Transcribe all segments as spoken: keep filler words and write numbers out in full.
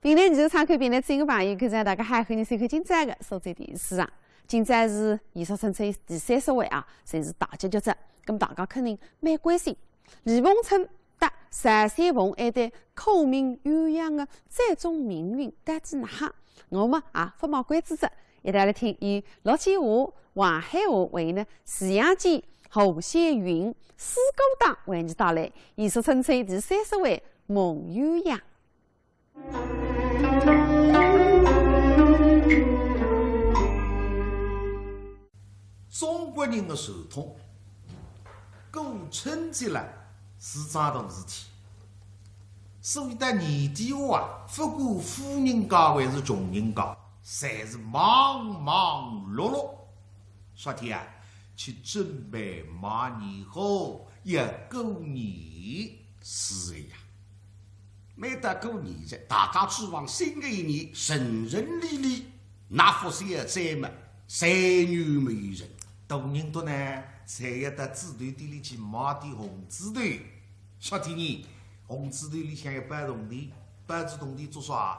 另类艺术参考评弹，亲爱的朋友，各位大家好，欢迎收看今朝个苏州电视啊。今朝是《弦索春秋》第三十回啊，侪是大结局哉。那么大家肯定蛮关心，李凤春搭单小凤埃对苦命鸳鸯个最终命运到底哪哈？我们啊，勿卖关子哉，一道来听由陆建华、王海华还有呢徐阳坚、侯先云四个档为你带来《弦索春秋》第三十回《梦鸳鸯》。 中国人的传统，过春节了是桩大事体，所以到年底后啊，不管富人家还是穷人家，侪是忙忙碌碌。啥体啊？去准备买年货，要过年。是的呀。 每到过年节，大家指望新的一年顺顺利利，那福小姐嘛，三年没有人。大人多呢，侪要到纸头店里去买点红纸头。啥体呢？红纸头里向一包铜钿，包仔铜钿做啥？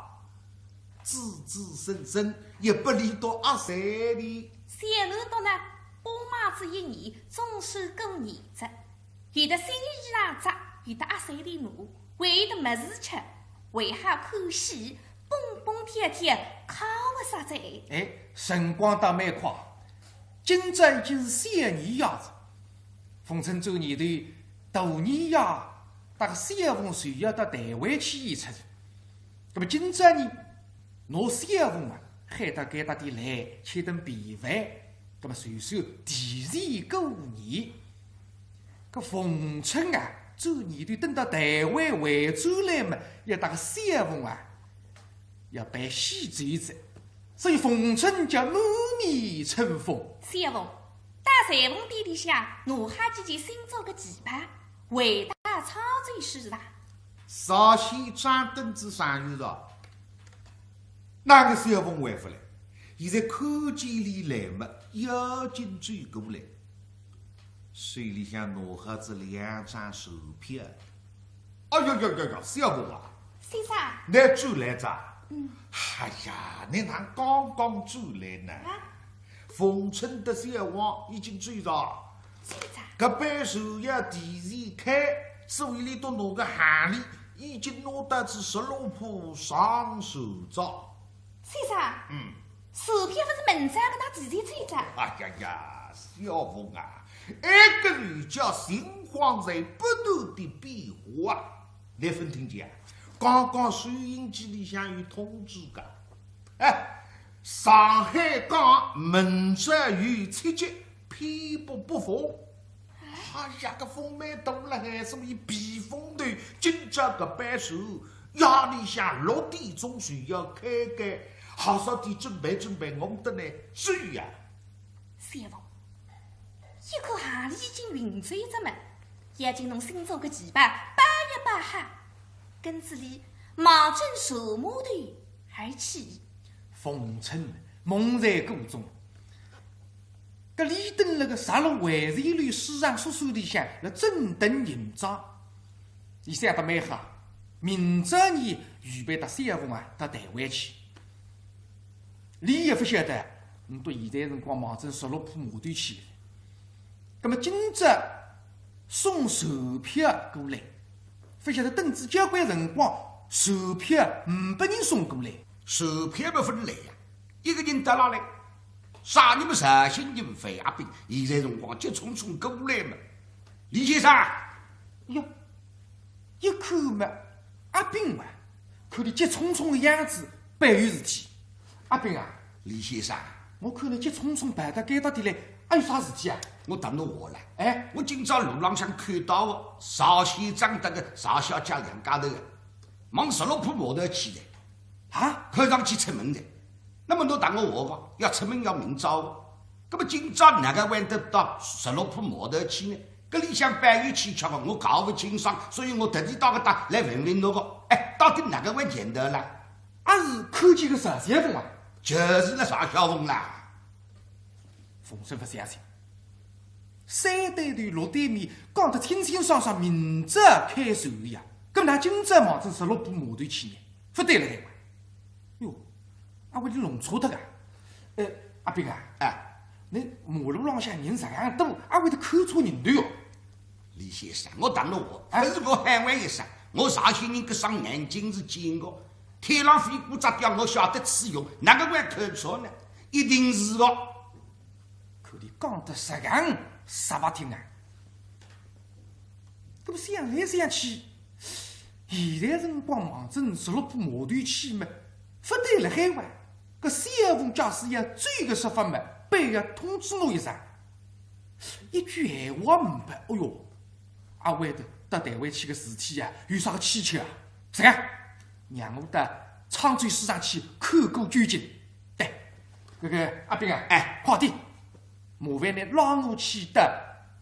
子子孙孙也不离到阿三的。小囡多呢，爸妈这一年总算过年节。 有的新衣裳着，有的阿三的拿，还有的物事吃，还好看戏，蹦蹦跳跳，靠勿煞哉。哎，辰光倒蛮快，今朝已经是小年夜哉。凤春转念头，大年夜搭个小凤就要到台湾去演出哉。那么今朝呢，拿小凤啊喊到该搭点来，吃顿便饭，那么就算提前过年。 搿凤春啊，转念头等到台湾回转来嘛，要搭个小凤啊，要办喜酒哉。所以凤春叫满面春风。小凤，到裁缝店里向拿好几件新做个旗袍，回到潮州市场。绍兴张灯子上有着，那个小凤回勿来，现在看见俚来嘛，要紧追过来。 手里向拿好仔两张船票。哎哟哟哟哟，小凤啊，先生，倷转来哉？嗯。哎呀，倷哪刚刚转来呢？啊？凤春搭小凤已经走哉。走哉？搿班船要提前开，所以俚笃拿个行李已经拿到仔十六铺上船哉。 先生，嗯。船票勿是明朝个，哪提前退哉？哎呀呀，小凤啊，埃个就叫情况在不断的变化啊。倷朆听见啊？刚刚收音机里向有通知个，哎，上海讲明朝有七级，偏北北风。 哎呀，搿风蛮大了海，所以避风头，今朝搿班船夜里向六点钟就要开个，好早点准备准备，我们等来追呀。小凤，一看行李已经运走哉么，要紧拿新做个旗袍包一包好，跟仔俚望准船码头而去。凤春梦在鼓中， 搿俚蹲辣个十六惠泉楼书场宿舍里向，辣整顿行装。俚想得蛮好，明朝呢预备搭小凤啊到台湾去。俚也勿晓得，倷笃现在辰光望准十六铺码头去。葛末今朝送船票过来，勿晓得等仔交关辰光，船票呒拨人送过来。船票呒拨人来呀，一个人到哪来？ 啥人么绍兴人范阿炳，现在辰光急匆匆过来么。李先生，哟，一看么，阿炳啊，看俚急匆匆个样子，必有事体。阿炳啊，李先生，我看倷急匆匆跑到该搭点来，阿有啥事体啊？我搭倷话了，哎，我今朝路浪向看到个邵先生搭个邵小姐两家头啊，往十六铺码头去的。啊？看上去出门的。 那么倷搭我话个，要出门要明朝个。那么今朝哪个会得到十六铺码头去呢？搿里向必有蹊跷个，我搞勿清爽，所以我特地到搿搭来问问倷个。哎，到底哪个会见到啦？阿是看见个邵小凤啊？就是那邵小凤啦。凤春勿相信，三对头六对面讲得清清爽爽，明朝开船呀，搿哪今朝望准十六铺码头去呢？勿对了，对伐？阿会得弄错脱个。呃，阿炳啊，哎，倷马路浪向人实梗多，阿会得看错人头哟。李先生，我搭倷话，哎，勿是我喊话一声，我绍兴人搿双眼睛是尖个，天浪飞过只鸟，我晓得使用，哪个会看错呢？一定是个。看倷讲得实梗煞白听啊！搿么想来想去，现在辰光望准十六铺码头去嘛，勿对了海哇。搿小凤假使要走个说法嘛，板要通知我一声。一句闲话呒没，哎哟，阿会得到台湾去个事体啊，有啥个蹊跷啊？实梗，让我到沧洲市场去看个究竟。对，搿个阿炳啊，哎，快点，麻烦倷拉我去到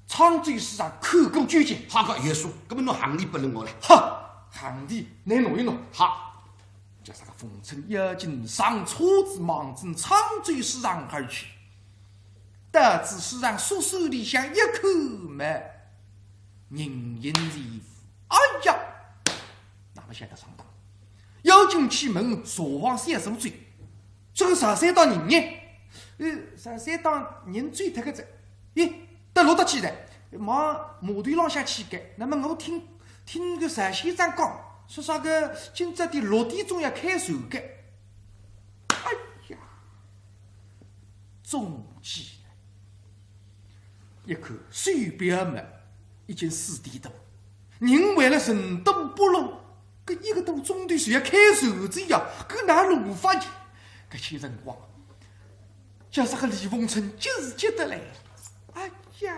沧洲市场看个究竟。好个，有数，搿么倷行李拨了我了。好，行李倷拿一拿。好。叫啥个风尘要紧上车子，望准沧州市场而去。到仔市场宿舍里向一看嘛，人影全无。哎呀，那么现在上当，要紧去问茶房小姐，这个十三档人呢？呃，十三档人走脱个哉。咦，到落搭去哉？往码头浪向去个。那么我听，听个石先生讲，说啥个今朝点六点钟要开船个。哎呀，中计了。一看手表嘛，已经四点多，人还勒成都北路，搿一个多钟头就要开船哉呀，搿哪弄法呢？搿歇辰光，叫啥个李凤春急是急得来。哎呀！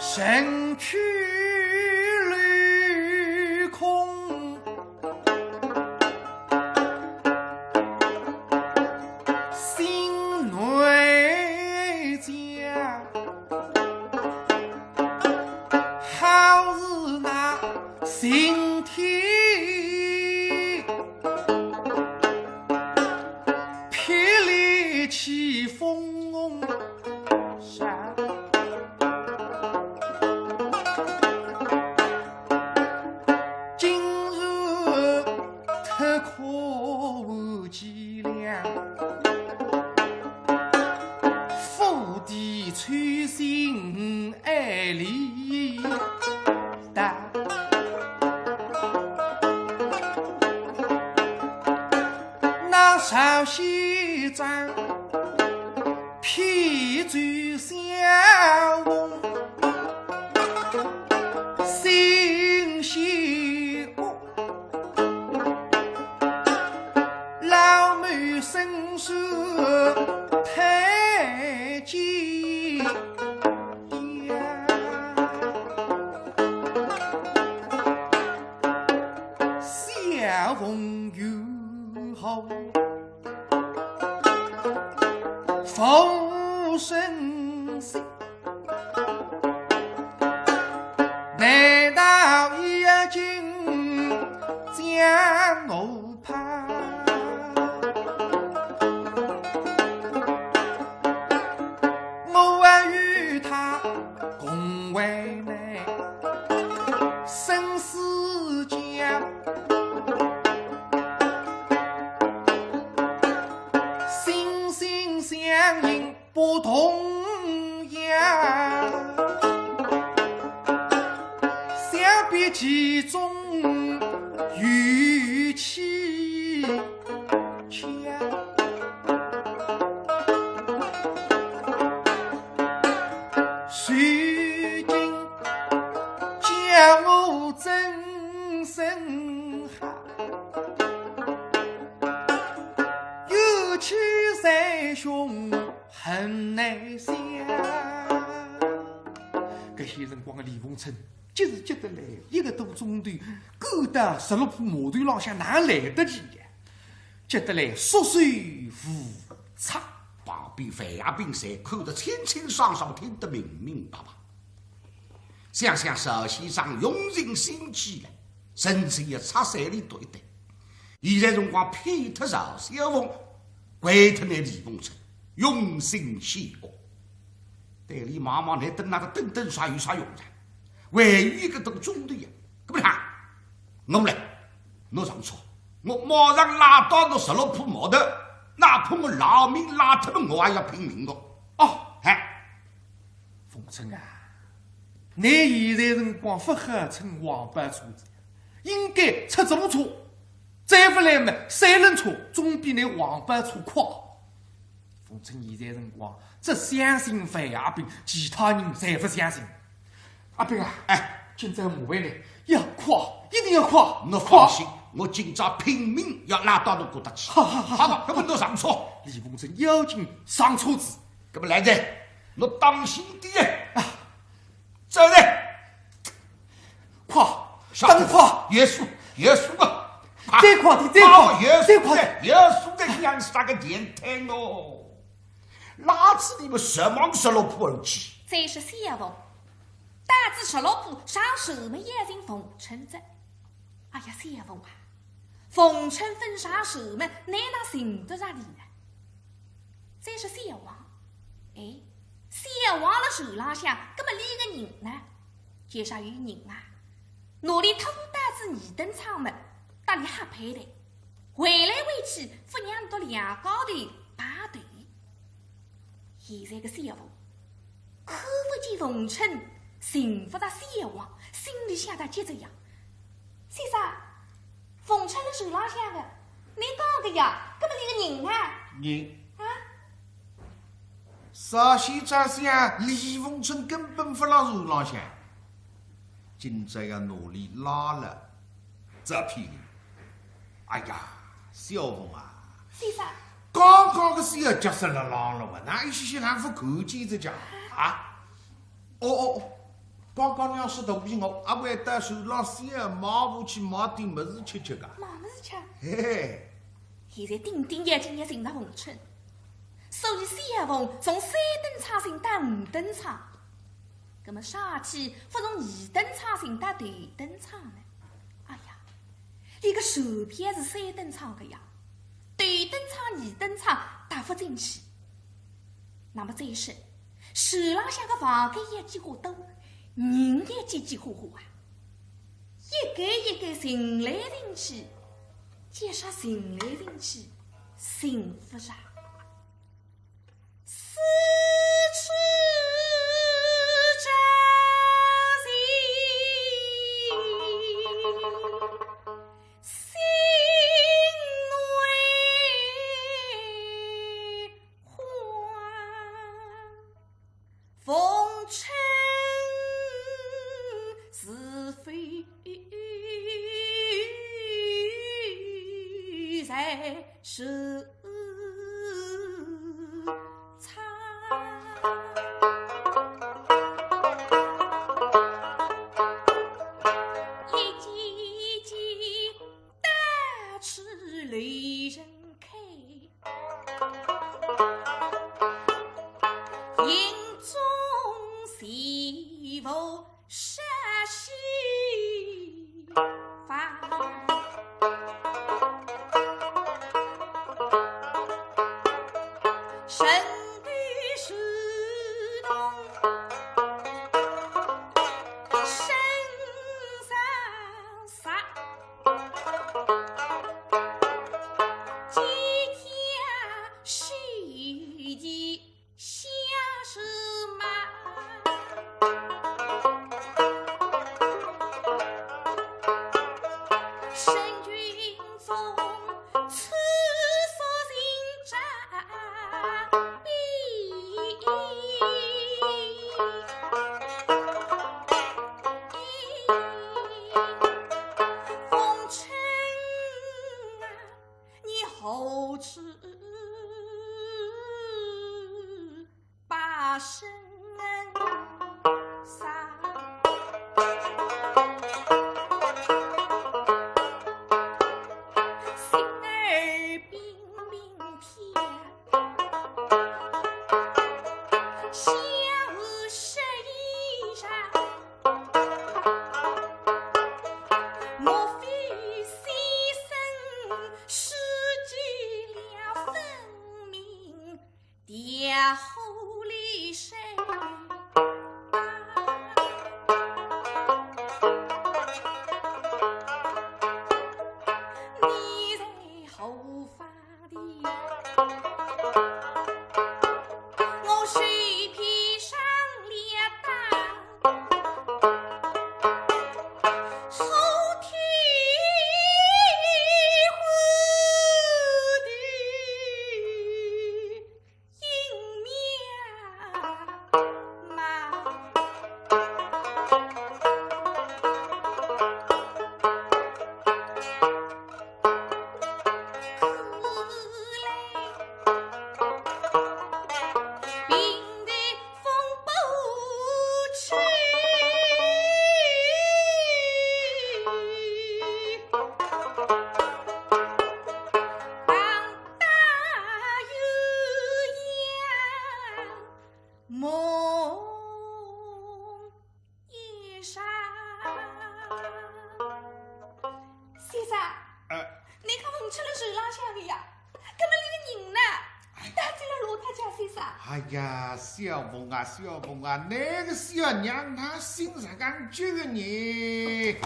身去楼空，心内焦。好似那晴天 霹雳起风沙，今日特可无脊梁，府邸छो心爱里 大。那朝鲜长，披着孝服，心系恶，老母身受太监。 相逢又何负身心？难道已经将我 怕。我与他共患难，生死交，心心相印 不动摇，想必其中有蹊跷。如今叫我怎生好？有气在胸 很难想。搿歇辰光个李凤春急是急得来，一个多钟头赶到十六铺码头浪向哪来得及呀？急得来束手无策。旁边范亚平侪看得清清爽爽，听得明明白白。想想石先生用尽心机了， 甚至要拆散伊笃一对。现在辰光骗脱赵小凤，怪脱倷李凤春，用心险恶。对伊望望，倷等那个等等啥有啥用场？还有一个多钟头呀，搿么啦，我来，侬上车，我马上拉到侬十六铺码头，哪怕我老命拉脱了，我也要拼命个。哦，哎，凤春啊，侬现在辰光勿好乘黄包车子，应该出租车，再勿来嘛，三轮车总比侬黄包车快。凤春现在辰光，只相信范阿炳，其他人侪勿相信。 阿炳啊，哎，今朝麻烦侬，要快，一定要快，侬放心，我今朝拼命要拉到侬搿搭去。好好好，好吧，搿么侬上车。李凤春要紧上车子。搿么来哉，侬当心点哎。啊，走嘞。快，当快，越速，越速啊！快，再快点，再快，快，越速再快点，越速再像啥个电梯哦！拉仔俚么直往十六铺而去。再说小凤， 搭仔十六铺上船么要寻凤春哉。哎呀，小凤啊，凤春勿上船么，哪能寻得着俚呢？再说小王，哎，小王辣船浪向，搿么俚个人呢？介绍有人啊，拿俚拖到仔二等舱么，搭俚瞎拍台，回来回去，勿让到两家头碰头。 现在个小凤，看勿见凤春，寻勿着小王，心里想得急着呀。先生，凤春辣船浪向个，侬讲个呀，搿么俚个人啊？人？啊？啥先生想，李凤春根本勿辣船浪向。 今朝要拿俚拉了，再骗俚。哎呀，小凤啊，先生，刚刚个小脚是辣浪了哇，哪一歇歇还勿看见哉家啊？哦哦哦，刚刚娘是肚皮饿，阿会到船浪向买物去买点物事吃吃个。买物事吃？嘿嘿。现在顶顶要紧要寻着凤春，所以小凤从三等舱寻到五等舱。 葛么啥体勿从二等舱寻到头等舱呢？哎呀，俚个船票是三等舱个呀，头等舱、二等舱搭勿进去。那么再说，船浪向个房间也几化多，人也几几化化啊，一间一间寻来寻去，叫啥寻来寻去，寻勿着。 四处找寻，心为慌。凤春是否在 船舱。一间间到处留人看，影中随浮 山西方，身披书童身上衫，几天须的 相思嘛，身云中，处处寻着边。凤春啊， 你何处把身藏？心儿冰冰跳，想和谁人？ 莫非先生失去了分明调和的身？先生，先生，呃。侬看逢春勒船浪向个呀，搿么伊个人呢？哎。到底勒哪搭介，先生？哎呀，小凤啊，小凤啊，㑚个小娘哪哼心实梗急个呢？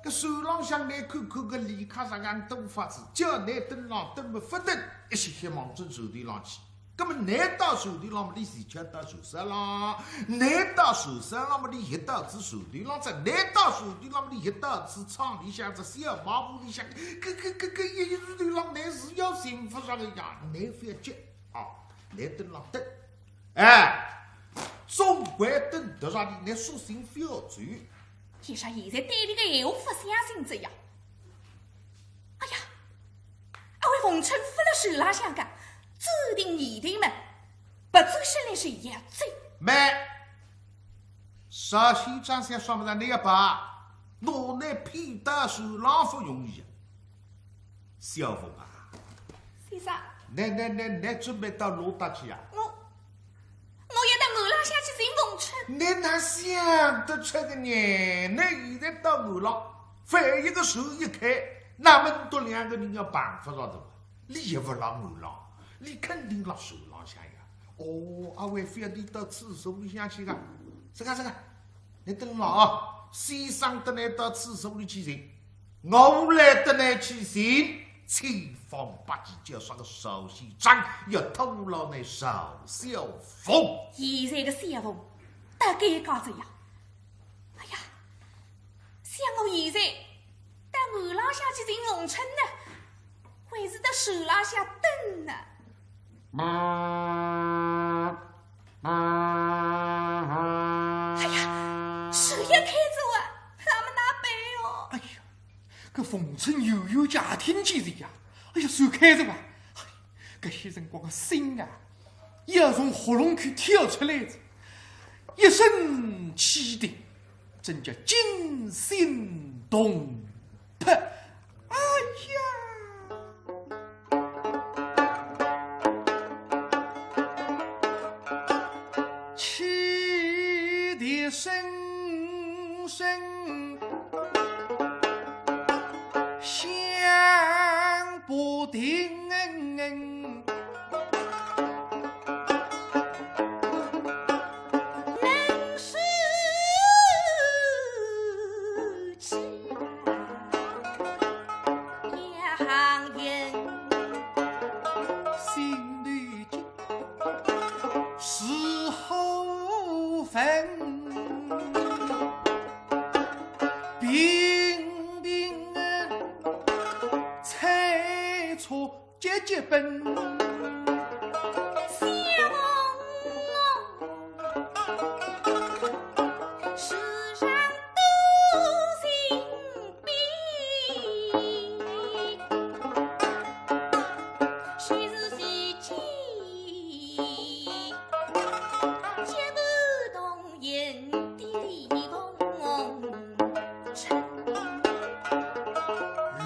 搿船浪向㑚看看搿旅客实梗多法子，叫㑚登浪登么勿登，一歇歇望准船头浪去。 葛么㑚到船头浪么，伊自家到船首浪；㑚到船首浪么，伊一到仔船头浪；再㑚到船头浪么，伊一到仔舱里向只小茅屋里向，搿搿搿搿一一路头浪，㑚是要寻勿着个呀，㑚覅急啊，㑚登浪登，哎，总归登得着个，㑚索性覅走。先生现在对伊个闲话勿相信哉呀。哎呀， 阿会逢春勿勒船浪向个，走定移定么，勿走下来是要走。慢，绍兴张先生说么呢，你要把拿㑚骗到船浪勿容易啊。小凤啊，先生。㑚㑚㑚㑚准备到哪搭去啊？我 我要到岸浪向去寻逢春。你哪想得出个呢？你现在到岸浪，万一个船一开，那么多两个人要碰勿着的，你也勿勒岸浪，你肯定勒船浪向呀。哦，阿会覅到厕所里向去个，是个是个，你等牢啊，先生等你到厕所里去寻。 我来得难去寻，千方百计叫啥个绍兴张，要拖牢㑚绍小凤。现在个小凤，大概讲这样。哎呀，想我现在到岸浪向去寻逢春呢，还是到船浪向等呢？ 哎呀，船要开哉啊，那么哪办哦？哎呀，搿逢春远远叫听见哉呀，哎呀，船开哉啊！哎，搿歇辰光个心啊，要从喉咙口跳出来哉，一声汽笛，真叫惊心动魄。 哎呀，汽笛声声响不停。 心里急，似火焚。平平猜错 急急奔。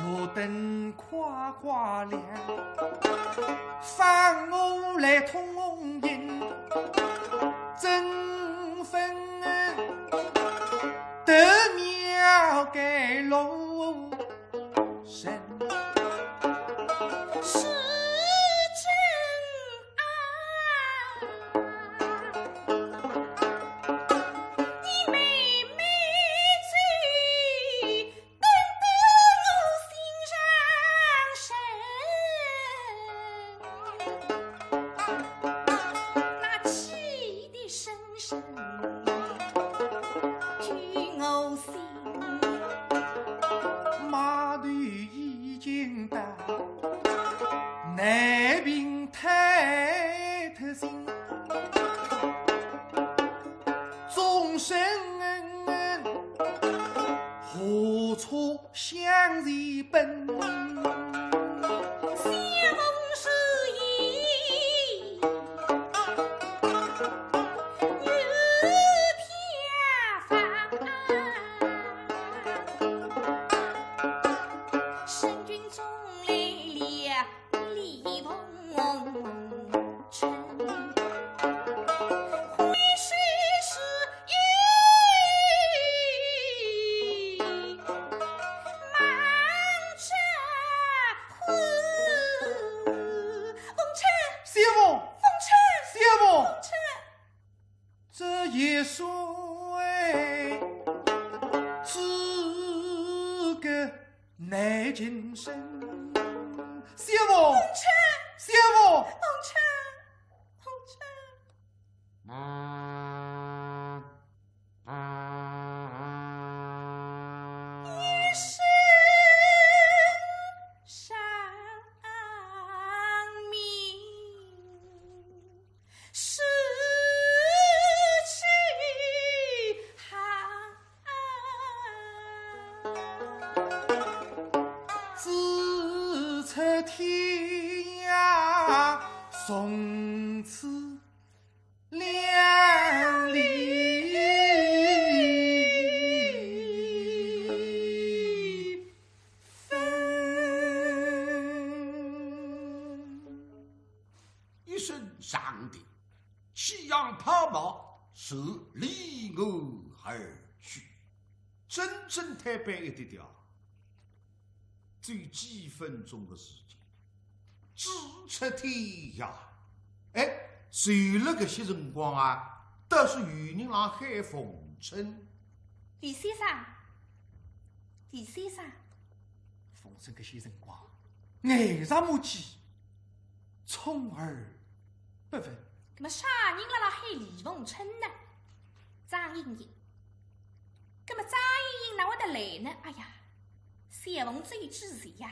路灯 快快亮，放我来通行，争分得秒赶路程。是真啊，你妹妹最 等得我心上神，那汽笛声声救我心。码头已经到，难平太特心。 众生何处向前奔？相逢时已有偏房，圣君中来了。 李凤春，会试试又今生。小凤，凤春，小凤，凤春，凤春。一声长鸣。 失去他。自出天涯，从此两离分。 一声长笛，气扬抛马，随离岸而去。真正推扳一点点啊，只有几分钟的时间，自出天涯。哎，就辣搿歇辰光啊，倒是有人辣喊凤春。李先生，李先生。凤春搿歇辰光，呆若木鸡， 充耳不闻。葛末啥人辣辣喊李凤春呢？张莹莹。葛末张莹莹哪会得来呢？哎呀，小凤走之前呀，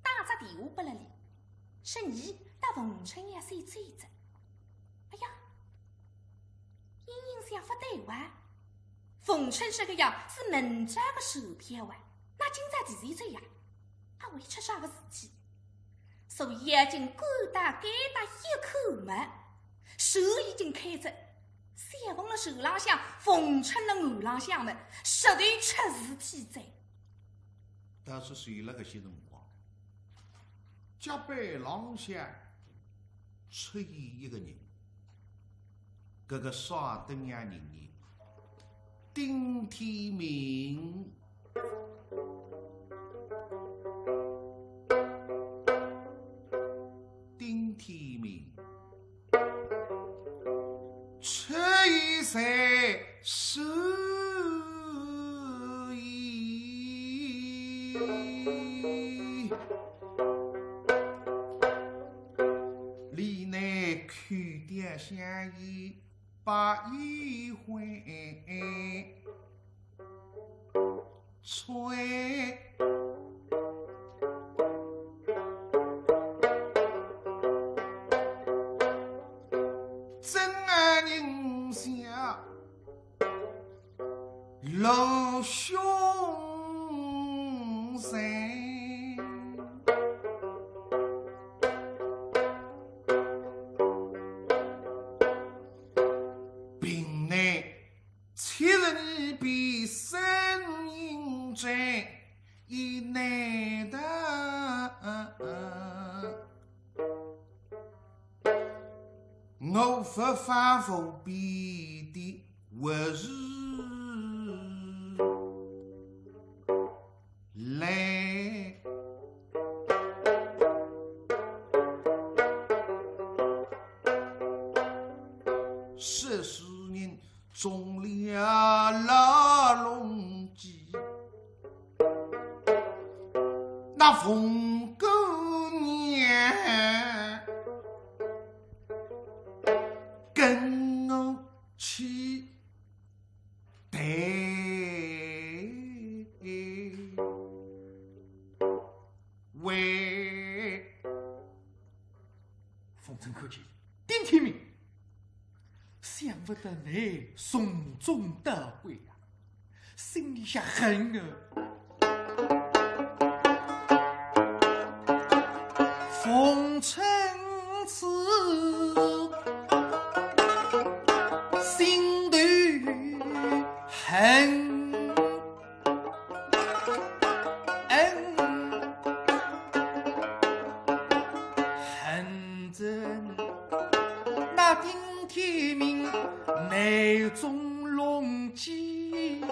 打只电话拨了俚，说俚搭凤春要先走哉。哎呀，莹莹想勿对哇，凤春搿个呀是明朝个船票哇，哪今朝提前走呀？阿会出啥个事体？ 所以眼睛赶到该搭一看嘛，船已经开哉，小凤辣船浪向，凤春辣岸浪向嘛，实在出事体哉。但是就辣搿歇辰光，甲板浪向出现一个人，搿个啥等样人呢？ 丁天明，丁天明，出现在船舷，里内口调相依。 把衣回吹。真爱人笑露凶神。 并内七十二变身影在一内的，我不反复变的还是 来。世事人终了老龙基，那凤姑娘跟我去 对，喂。凤春看见丁天明，想不到你从中得贵啊，心里想恨啊。 凤春此心头恨，恨着那丁天明内中龙基。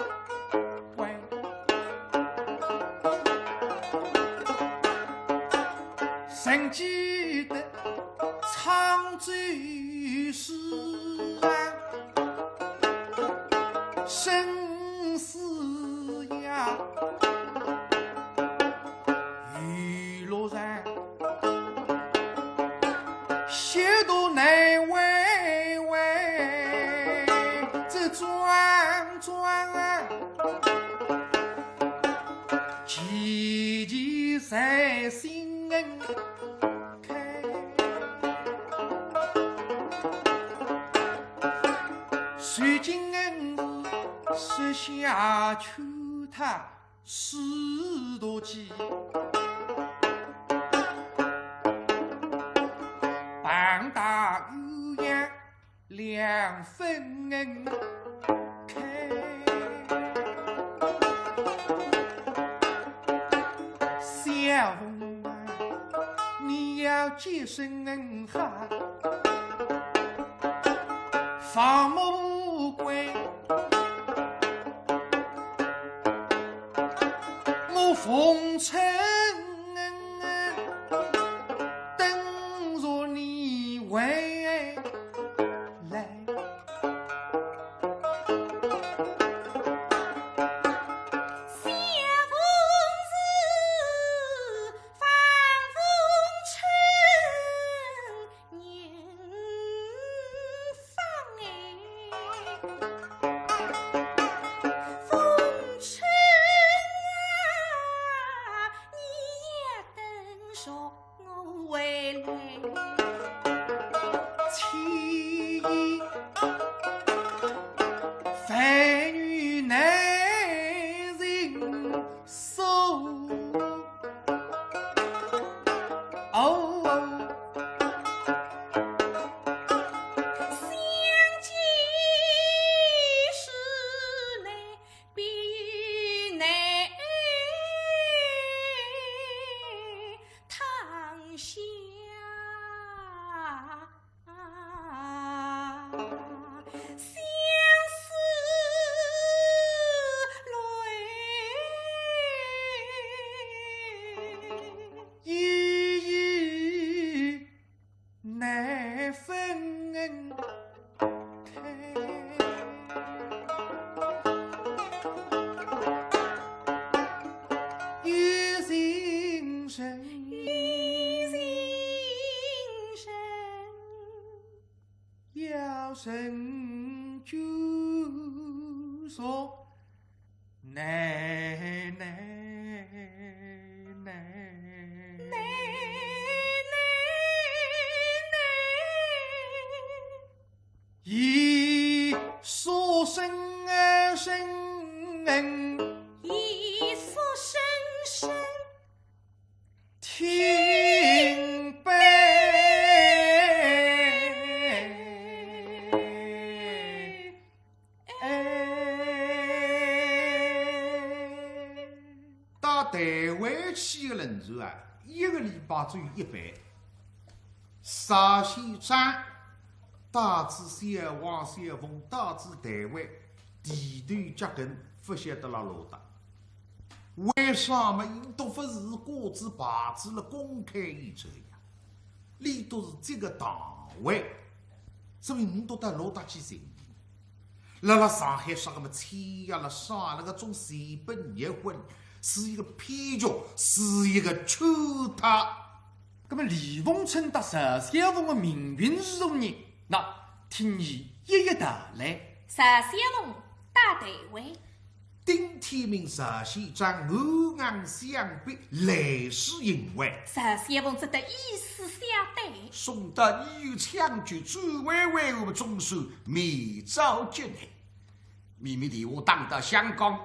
还记得沧州书啊，生死呀，其其在心开，如今是下秋他 是多急，半打鸳鸯两分开。小凤啊，你要洁身好， 放我归，我奉承等着你回来。 难分开。有情人，有情人，要人救助。 难难难难难，一束深深，一束深深， 听悲。到台湾去个轮船啊，一个礼拜只有一班。石先生带仔小王、小凤，带仔台湾，提头脚跟，勿晓得辣哪搭。 为啥么？倷笃勿是挂仔牌子了公开演出呀？倷笃是这个堂会，所以倷笃到哪搭去寻？辣辣上海啥个么，请呀了啥，搿种随便结婚，是一个骗局，是一个圈套。 那么李凤春搭石小凤的命运如何呢？那，听伊一一道来。石小凤到台湾。丁天明、石先生，两人相别，来势雄伟。石小凤只得以死相对。送到医院抢救，转危为患，总算明朝接来。 秘密电话打到香港，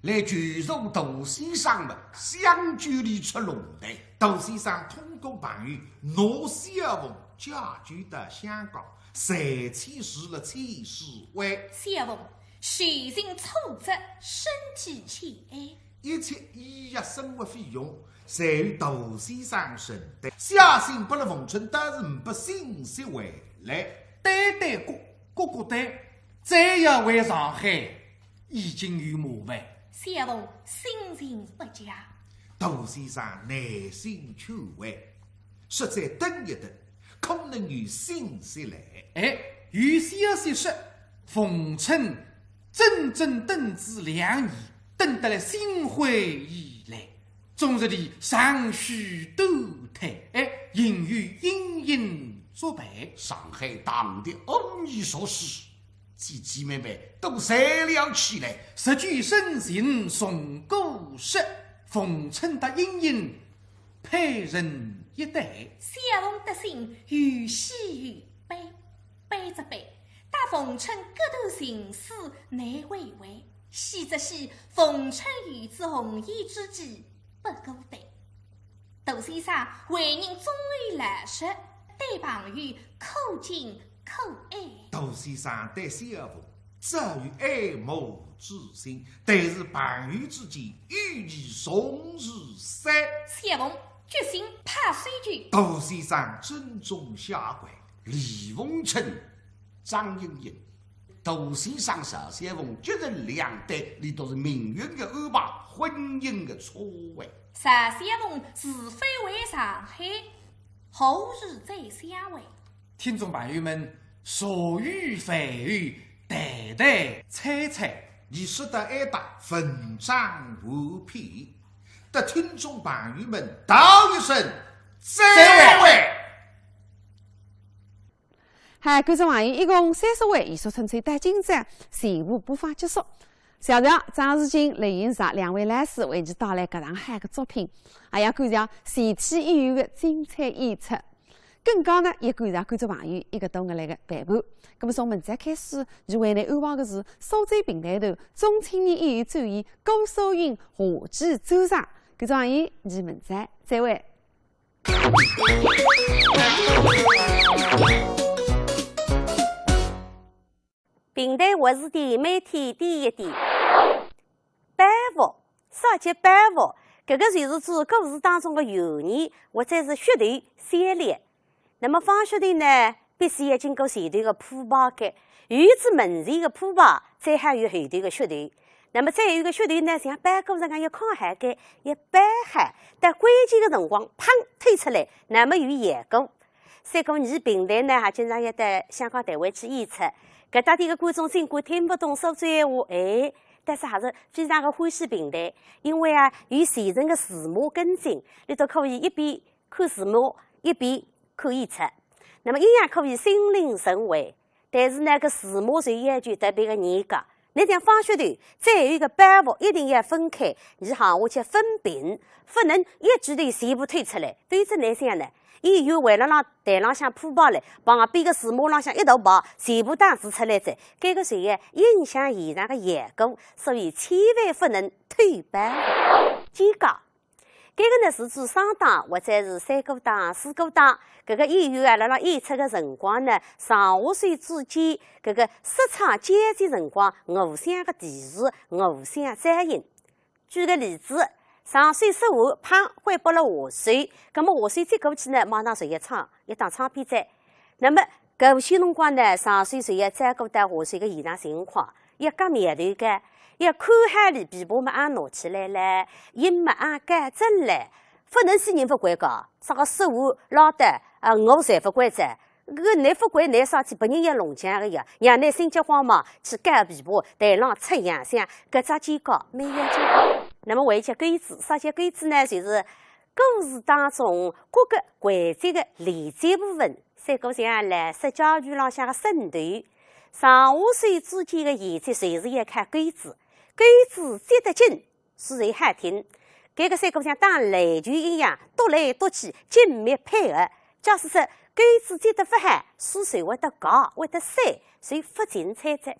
来求助杜先生么，相救俚出龙台。杜先生通过朋友，拿小凤解救到香港，才遣使了千使回。小凤受尽挫折，身体欠安。一切医药生活费用，侪由杜先生承担。写信拨了凤春，但是呒拨信息回来。对对过，过过对。 再要回上海，已经有麻烦。小凤心情不佳。杜先生耐心劝慰，说再等一等，可能有信息来。哎，有消息说，凤春整整等仔两年，等得来心灰意冷。 总是俚长吁短叹，哎，仍有隐隐作备。上海大学的五年硕士，姐姐妹妹都站了起来。十九生辰重过十，逢春搭莺莺，配成一对。小凤得信，又喜又悲，悲则悲，搭逢春隔断情丝难为回；喜则喜，逢春有此红颜知己不孤单。杜先生为人忠厚老实，对朋友可敬可爱。杜先生对小凤 只有爱慕之心，但是朋友之间友谊重如山。小凤决心拍碎酒。杜先生正中下怀，李逢春、张莺莺。杜先生、小凤决成两对，俚笃是命运的安排，婚姻的错位。小凤是否回上海，何日再相会？ 听众朋友们，茶余饭后谈谈猜猜。你说到哀搭文章无篇，搭听众朋友们道一声再会。嗨，观众朋友，一共三十回《弦索春秋》到今朝全部播放结束。谢谢张世金、雷云霞两位老师为你带来搿场好个作品，还要感谢全体演员的精彩演出。 更加呢，也感谢观众朋友一个多月来的陪伴。那么从明朝开始，伲为你安排的是苏州评弹团中青年演员专业高素英话剧专场。观众朋友，伲明朝再会。评弹活字典每天第一点。 包袱，啥叫包袱？搿个就是指故事当中的怨言或者是噱头、笑料。那么放噱头呢，必须要经过前头的铺排个，有仔门前的铺排，再好有后头的噱头。那么再有一个噱头呢，像包裹实梗要囥好个，要包好，到关键的辰光，砰，推出来，那么有效果。 三哥伲评弹呢，还经常要到香港、台湾去演出。搿搭点个观众尽管听勿懂苏州闲话，哎，但是还是非常的欢喜评弹，因为啊，有现成的字幕跟进，俚笃可以一边看字幕，一边看演出。那么一样可以心领神会，但是呢，搿字幕就要求特别的严格。 倷像放噱头，再有一个包袱一定要分开，伲行话叫分屏，勿能一记头全部推出来，否则哪哼呢？演员为了让台浪向铺排了，旁边个字幕浪向一大排全部打字出来哉，搿个就要影响现场个效果，所以千万勿能推包袱。尴尬。 搿个呢是指双档或者是三个档、四个档，搿个演员啊，辣辣演出个辰光呢，上下手之间，搿个说唱间歇辰光，互相个提示，互相照应。举个例子，上手说话，砰，挥拨了下手，葛末下手接过去呢，马上就要唱，一档唱片哉。那么 搿歇辰光呢，上手就要照顾到下手个现场情况，要夹苗头个，要看好俚琵琶么阿拿起来了，音么阿校准了，勿能死人勿管个，啥个说话、拉带，啊，我侪勿管哉。搿倷勿管，倷啥体别人要弄僵个呀，让倷心急慌忙去搞琵琶，台浪出洋相，搿只尴尬蛮要紧个。那么还有叫钩子，啥叫钩子呢？就是故事当中各个环节个连接部分， 三个像辣说教具浪向个榫头，上下手之间个衔接侪是要靠钩子，钩子接得紧，自然好听。搿个三个像打篮球一样，剁来剁去，紧密配合。假使说钩子接得勿好，水水会得滑，会得散，所以勿精彩哉。